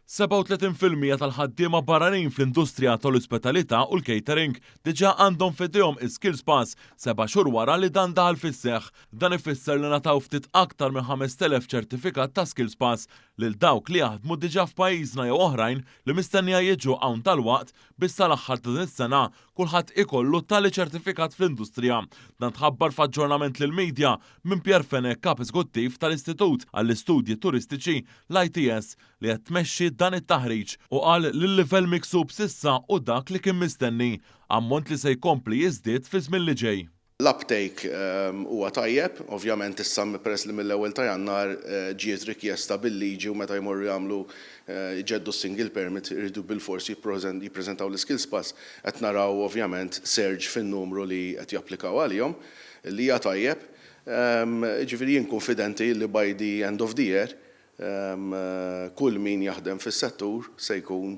37% tal-ħaddiema barranin fl-industrija tal-ospitalità u l-catering diġà għandhom f'idejhom is-Skills Pass 7 xhur wara li dan daħal fis-seħħ. Dan ifisser li ngħataw ftit aktar minn 5000 ċertifikat ta' Skills Pass lil dawk li jaħdmu diġà f'pajjiżna jew oħrajn li mistennija jiġu hawn dalwaqt biex sal-aħħar ta' din is-sena kulħadd ikollu tali ċertifikat fl-industrija. Dan tħabbar f'aġġornament lill-medja minn Pierre Fenech, kap eżekuttiv tal-Istitut għall-Istudji Turistiċi, l-ITS, li qed tmexxi dan it-taħriġ, u qal li l-livell miksub s'issa hu dak li kien mistenni, ammont li se jkompli jiżdied fi żmien li ġej. L-uptake huwa tajjeb, ovvjament issa peress li mill-ewwel ta' Jannar ġiet rikjesta bil-liġi u meta jmorru jagħmlu jġeddu single permit iridu bilfors jippreżentaw l-skills pass, qed naraw ovvjament surge fin-numru li qed japplikaw għalihom, li hija tajjeb. Ġifieri jien konfidenti li by the end of the year kull min jaħdem fis-settur se jkun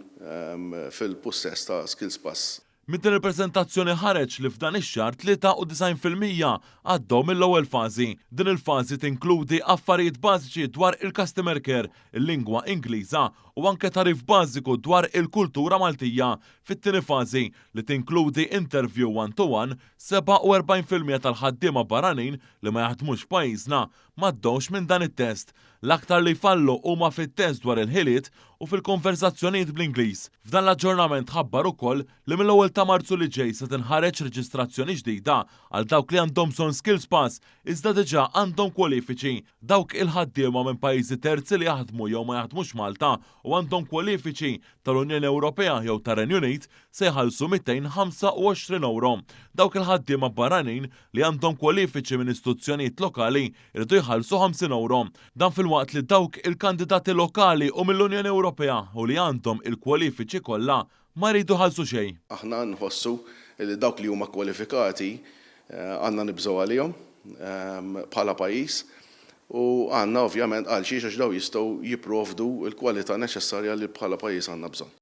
fil-pussess ta' skills pass. Minn din il-preżentazzjoni ħareġ li f'dan ix-xahar 93% għaddew mill-ewwel fażi. Din il-fażi tinkludi affarijiet bażiċi dwar il-customer care, il-lingwa Ingliża u anke tagħrif bażiku dwar il-kultura Maltija. Fit-tieni fażi, li tinkludi interview one-to-one, 47% tal-ħaddiema barranin li ma jaħdmux f'pajjiżna m'għaddewx minn dan it-test. L-aktar li fallu huma fit-test dwar il-ħiliet u fil-konversazzjonijiet bl-Ingliż. F'dan l-aġġornament ħabbar ukoll li mill-ewwel ta' Marzu li ġej se tinħareġ reġistrazzjoni ġdida għal dawk li għandhom bżonn Skills Pass iżda diġà għandhom kwalifiċi. Dawk il-ħaddiema minn pajjiżi terzi li jaħdmu jew ma jaħdmux Malta u għandhom kwalifiċi tal-Unjoni Ewropea jew tar-Renju Unit se jħallsu 225 euro. Dawk il-ħaddiema barranin li għandhom kwalifiċi minn istituzzjonijiet lokali jridu jħallsu 50 euro. Dan filwaqt li dawk il-kandidati lokali u mill-Unjoni Ewropea u li għandhom il-kwalifiċi kollha ma jridu jħallsu xejn. Aħna nħossu li dawk li huma kwalifikati għandna nibżgħu għalihom bħala pajjiż u għandna ovvjament għal xiex, għax daw jistgħu jipprovdu l-kwalità neċessarja li bħala pajjiż għandna bżonn.